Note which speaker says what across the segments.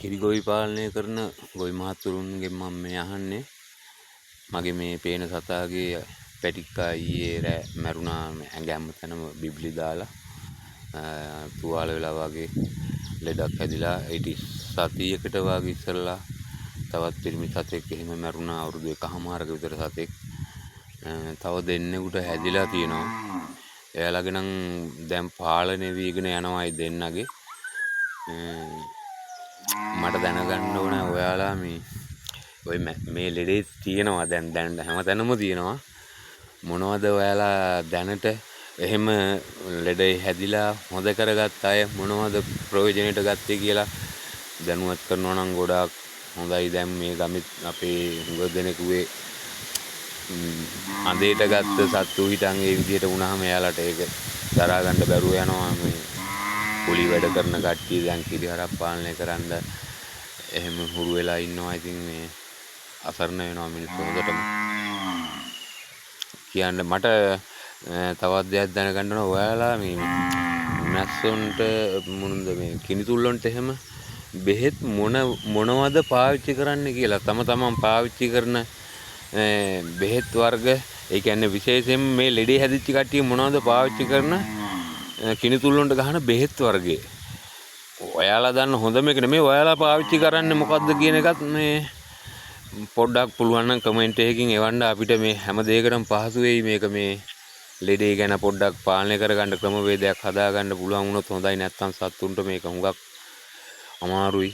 Speaker 1: කිරිගොවි පාලනය කරන ගොවි මහත්වරුන්ගෙන් මම මේ අහන්නේ, මගේ මේ පේන සතාගේ පැටික්කා ඊයේ රෑ මැරුණා. ඇඟ හැමතැනම බිබිලි දාලා තුවාල වෙලා වගේ ලෙඩක් හැදිලා. ඊට සතියකට වගේ ඉස්සෙල්ලා තවත් පිරිමි සතෙක් එහෙම මැරුණා, අවුරුදු එකහමාරක විතර සතෙක්. තව දෙන්නෙකුට හැදිලා තියෙනවා. එයාලගේ නම් දැන් පාලනය වීගෙන යනවා ඒ දෙන්නගේ. මට දැනගන්න ඕන ඔයාලා මේ ඔය මේ ලෙඩේ තියෙනවා දැන් දැන් හැමතැනම තියෙනවා. මොනවද ඔයාලා දැනට එහෙම ලෙඩේ හැදිලා හොඳ කරගත්ත අය මොනවද ප්‍රයෝජනෙට ගත්තේ කියලා දැනුවත් කරනවා නම් ගොඩාක් හොඳයි. දැන් මේ ගමෙත් අපේ හුඟ දෙනෙකුගේ අඳේට ගත්ත සත්තු හිටන් ඒ විදිහට වුණාම එයාලට ඒක දරා ගන්න බැරුව යනවා. මේ කුලි වැඩ කරන කට්ටිය දැන් කිරිහරක් පාලනය කරන්න එහෙම හුරු වෙලා ඉන්නවා. ඉතින් මේ අසරණ වෙනවා මිනිස්සු හොඳටම. කියන්න මට තවත් දෙයක් දැනගන්න ඕන, ඔයාලා මේ මැස්සොන්ට මොනද මේ කිනිතුල්ලොන්ට එහෙම බෙහෙත් මොන මොනවද පාවිච්චි කරන්න කියලා, තම තමන් පාවිච්චි කරන බෙහෙත් වර්ග, ඒ කියන්නේ විශේෂයෙන් මේ ලෙඩේ හැදිච්ච කට්ටිය මොනවද පාවිච්චි කරන කිනිතුල්ලොන්ට ගහන බෙහෙත් වර්ගය, ඔයාලා දන්න හොඳම එක නෙමෙයි, ඔයාලා පාවිච්චි කරන්නේ මොකද්ද කියන එකත් මේ පොඩ්ඩක් පුළුවන් නම් කමෙන්ට් එකකින් එවන්න. අපිට මේ හැම දෙයකටම පහසු වෙයි. මේක මේ ලෙඩේ ගැන පොඩ්ඩක් පාලනය කරගන්න ක්‍රමවේදයක් හදාගන්න පුළුවන් වුණොත් හොඳයි. නැත්තම් සත්තුන්ට මේක හුඟක් අමාරුයි.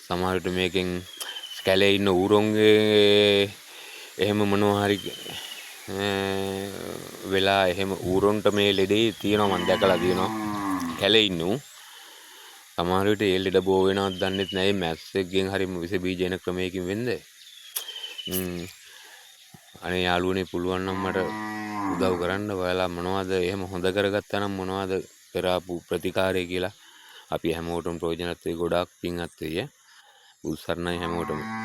Speaker 1: සමහර විට මේකෙන් කැලේ ඉන්න ඌරොන්ගේ එහෙම මොනවා හරි වෙලා එහෙම ඌරොන්ට මේ ලෙඩේ තියෙනවා, මං දැකලා තියෙනවා කැලේ ඉන්න ඌ. සමහර විට ඒ ලෙඩ බෝ වෙනවද දන්නෙත් නෑ. ඒ මැස්සෙක්ගෙන් හරි විස බීජ එන ක්‍රමයකින් වෙන්ද. අනේ යාළුවනේ, පුළුවන් නම් මට උදව් කරන්න. ඔයාලා මොනවද එහෙම හොඳ කරගත්තා නම් මොනවද කරාපු ප්‍රතිකාරය කියලා අපි හැමෝටම ප්‍රයෝජනවත් වෙයි. ගොඩාක් පින්වත් වෙයි ඈ. බුදු සරණයි හැමෝටම.